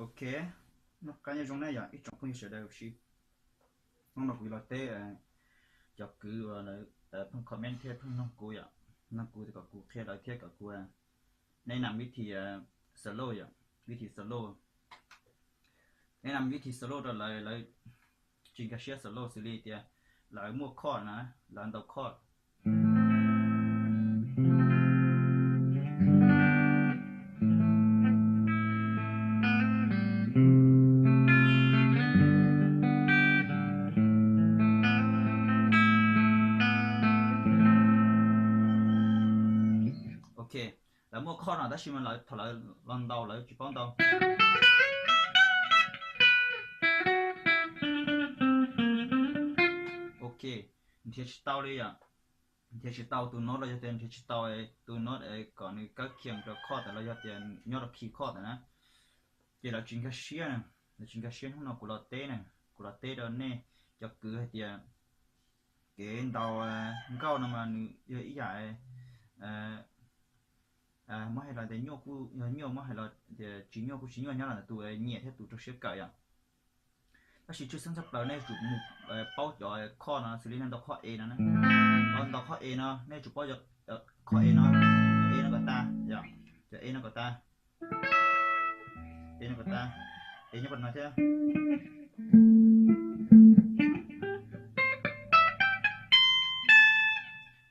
Ok, noj qab nyob zoo na yom ib tsoom phooj ywg sawv daws. Hnub no kuv los teb cov kwv uas lawv pheej comment thiab pheej noog kuv yom, noog kuv kom kuv qhia lawv thiab kom kuv neb nam vib thi solo yom, vib thi solo, neb nam vib thi solo rau lawv, lawv tsis nkag siab solo xws li tias lawv muaj chord na, lawv ntau chord. Ok, lawv muaj chord no tab sis mas lawv thaum lawv los ntaus lawv tsis paub ntaus. Ok, nrhiav tsis tau li yom, nrhiav tsis tau tus note los yog tias nrhiav tsis tau tus note kom nws kab khias rau chord ntawd los yog tias nyob rau key chord ntawd na, ces lawv tsis nkag siab na, lawv tsis nkag siab. Hnub no kuv los teb na, kuv los teb rau nej cov kwv hais tias kev ntaus nkauj no mas nws yog ib yam muab hais los tias nyuaj kuj yog nyuaj, muab hais los tias tsis nyuaj kuj tsis nyuaj, nyob los ntawm tus nyiam thiab tus rau siab kawm yom. Tab sis tshwj xeeb tshaj plaws nej yuav tsum mus paub cov chord no xws li nej ntaus chord A no na, ntaus chord A no nej yuav tsum paub cov chord A no, cov A no kom tas yom, cov A no kom tas, A no kom tas, A nyob pem no thiab.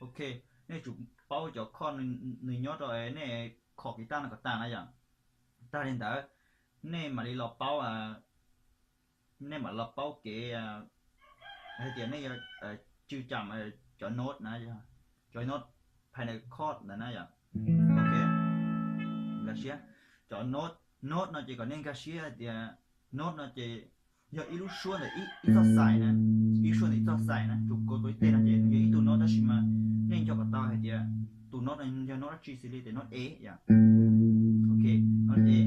Ok, nej yuav tsum paub cov chord nws nyob rau nej chord guitar no kom tas na yom. Tag li ntawd nej mam li los paub, nej mam los paub kev hais tias nej yuav tswj cam cov note na, cov note phais ntawm chord ntawd na yom. Ok, nkag siab, cov note, note no ces kom nej nkag siab hais tias note no ces yog ib lub suab ntawm ib txoj xais na, ib suab ntawm ib txoj xais na, tus kov tus ib teg no ces nws yog ib tug note tab sis mas nej nco kom tau hais tias tus note no yog note dab tsi xws li tias note A yom. Ok, note A,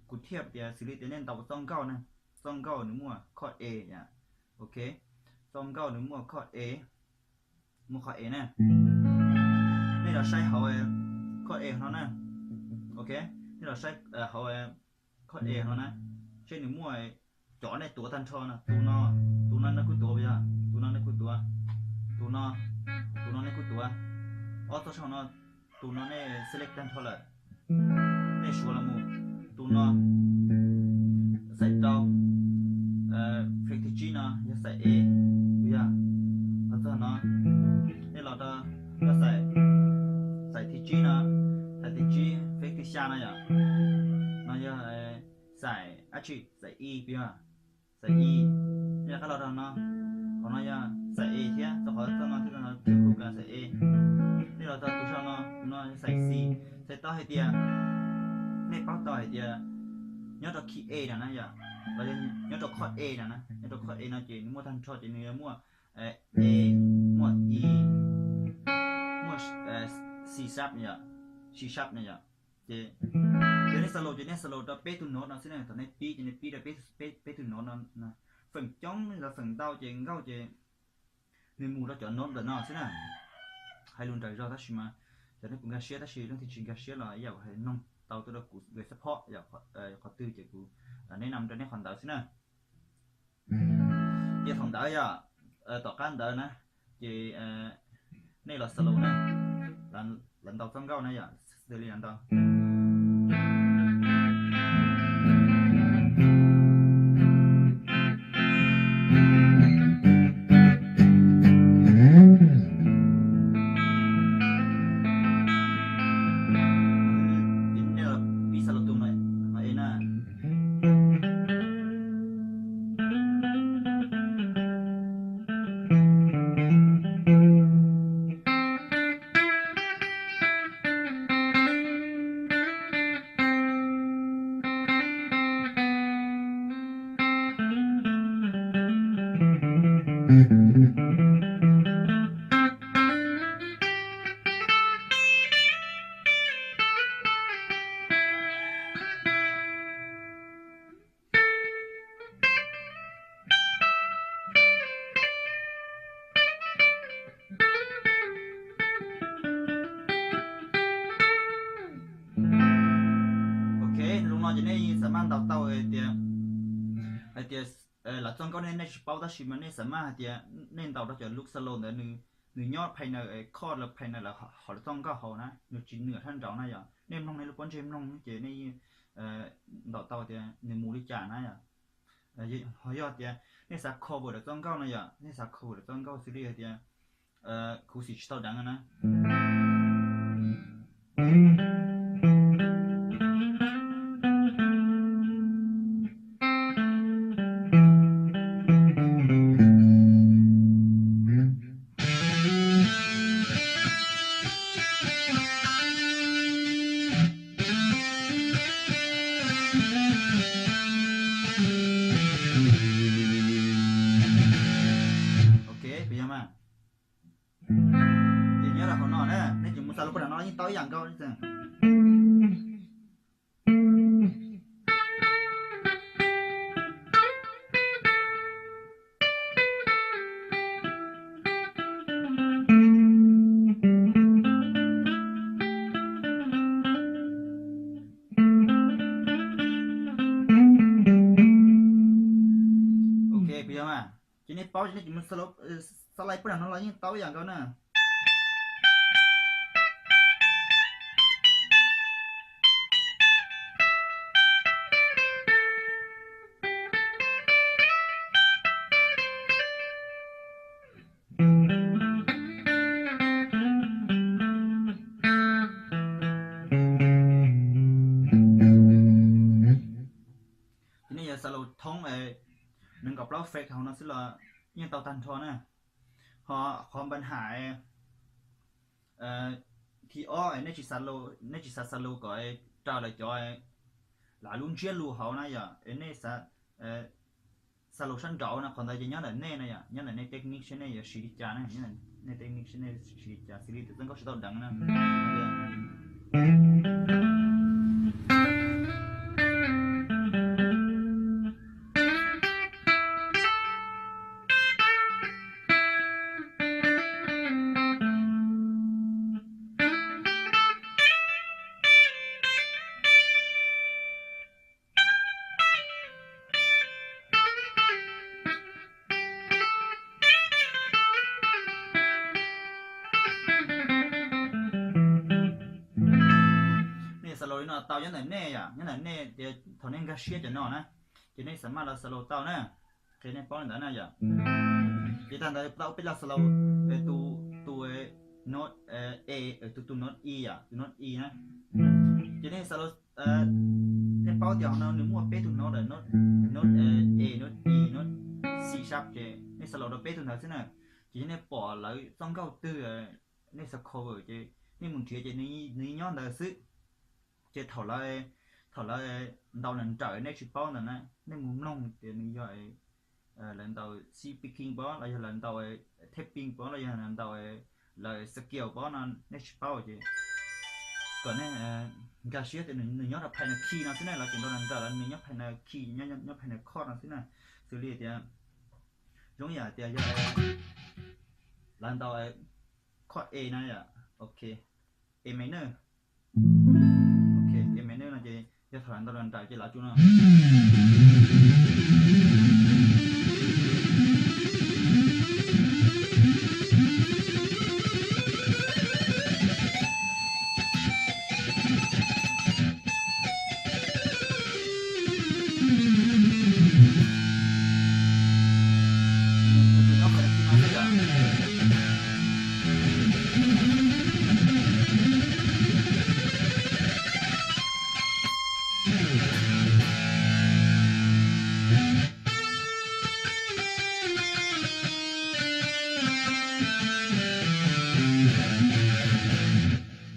kuv thiaj tias xws li tias nej ntaus txoj nkauj na, txoj nkauj nws muaj chord A yom. Ok, txoj nkauj nws muaj chord A, muaj chord A na. Nej los saib hauv chord A no na. Ok, nej los saib hauv chord A no na, seb nws muaj cov nej tuav tag nrho no, tus no, tus no nej kuj tuav, yog tus no nej kuj tuav, tus no, tus no nej kuj tuav, ob txoj saum no, tus no nej select tag nrho lawm, nej suav los mus, tus no xais rau, fret thib tsib no yog xais A, yog, los txog no, nej los rau, yog xais, xais thib tsib no, xais thib tsib fret thib xya no yom, no yog xais dab tsi, xais E, yog xais E. Nej rov qab los rau no, qhov no yog xais A thiab, rau qhov txoj no thiab, txoj no thiab kuj xais A. Nej los txog tus saum no, tus no yog xais C. Txhais tau hais tias, nej paub tau hais tias nyob rau key A no na yom, los yog nyob rau chord A no na, nyob rau chord A no ces nws muaj tag nrho ces nws yuav muaj A, muaj E, muaj C sharp no yom, C sharp no yom. Ces yog nej solo ces nej solo rau peb tug note no xwb na, thaum nej pib ces nej pib rau peb, peb tug note no. Feem coob los feem ntau ces nkauj ces nws mus rau cov note ntawm no xwb na. Hais lus nrawm zog tab sis mas cov nej puas nkag siab, tab sis leej twg tsis nkag siab los ib yam hais noog tau tuaj rau kuv support yom, qhov twg ces kuv neb nam rau nej qhov ntawd xwb na. Ces thaum ntawd yom, tom qab ntawd na, ces nej los solo na, lawv ntaus txoj nkauj na yom, xws li lawv ntaus. Pib solo tus no, no A na. Ok, lub no ces nej xav Ntaus tau tias, hais tias lawv txoj nkauj nej tsis paub tab sis mas nej xav maj hais tias nej ntaus rau cov lub solo ntawd, nws nyob piano, chord los piano lawv hauv lub txoj nkauj hauv na, nws tsis nws sab nraud na yom. Nej mloog nej lub pob ntseg mloog ces nej ntaus tau tias nws mus li cas na yom. Ho yog tias nej xav cover lawv txoj nkauj no yom, nej xav cover lawv txoj nkauj xws li hais tias, kuv xim tsis tau deev na. Ok, puas yog mas? Ces nyob rau hauv no na, nej tsis mus xa lus poj niam no yeej tau ib yam nkaus. Ok, puas yog mas? Ces nej paub ces nej tsis mus xa lus poj niam no los yeej tau ib yam nkaus na. Ces nej yuav xa lus thoob nees nkaum plaub fret hauv no xwb los yeej tau tag nrho na. Ho qhov npa ham thib ob, nej tsis xav xa lus kom raws lawv cov, lawv lub ntsiab lus hauv na yom, nej xav xa lus sab nraud no, qhov ntawd ces nyob ntawm nej na yom, nyob ntawm nej technique seb nej yuav siv li cas na, nej technique seb nej siv li cas, xws li tus txoj nkauj tsis tau deev na. Nej xa lus li no tau nyob ntawm nej yom, nyob ntawm nej tias thaum nej nkag siab cov no na, ces nej xav maj los xa lus tau na. Qhia nej paub li ntawd na yom. Ces tag ntawd tau peb los xa lus tus, tus note A, tus, tus note E yom, tus note E na. Ces nej xa lus, nej paub tias hauv no nws muaj peb tus note, note A, note E, note C sharp, ces nej xa lus rau peb tus ntawd xwb na. Ces yog nej pom lawv txoj nkauj twg nej xav cover ces nej mus nrhiav ces nws nyob ntawd xwb. Ces thaum lawv, thaum lawv ntaus nrawm nrawm nej tsis paub ntawd na, nej mus mloog tias nws yog lawv ntaus C picking pob los yog lawv ntaus thej ping pob los yog lawv ntaus lawv scale pob no nej tsis paub ces kom nej nkag siab tias nws nyob rau piano key no xwb na, lawv tseem ntaus nrawm nrawm los nws nyob piano key, nyob piano chord no xwb na. Xws li tias zoo yam tias yog lawv ntaus chord A na yom, ok, A minor, ok, A minor no ces yog thaum lawv ntaus nrawm nrawm ces lawv tsuas no.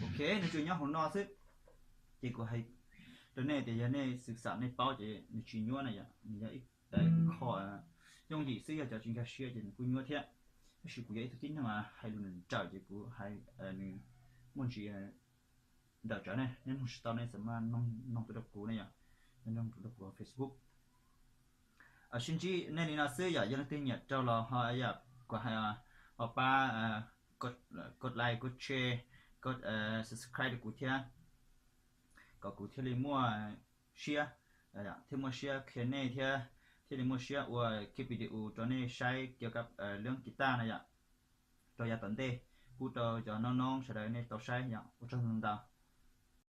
Ok, nws tsuas nyob hauv no xwb. Ces kuv hais rau nej tias yog nej xav xam nej paub ces nws tsis nyuaj na yom, nws yog ib, ib qho yooj yim xwb, yog cov tsis nkag siab ces nws kuj nyuaj thiab. Tab sis kuv yog ib tug tib neeg hais lus nrawm ces kuv hais nws muaj ntsis nrawm tsawv ne, nej mloog tsis tau nej xav maj mloog tuaj rau kuv ne yom, nej mloog rau kuv Facebook. Sib ntsib nej li no xwb yom, yog leej twg nyiam rau los ho yom, kuv hais ho pab kos like, kos share, kos subscribe rau kuv thiab, kom kuv thiaj li muaj siab thiaj muaj siab qhia nej thiab, thiaj li muaj siab ua kiv video rau nej saib kiav kab leeb kiv taj na yom, rau yav tom ntej, pub rau cov noob noob sawv daws nej tau saib yom. Ua tsaug ntau.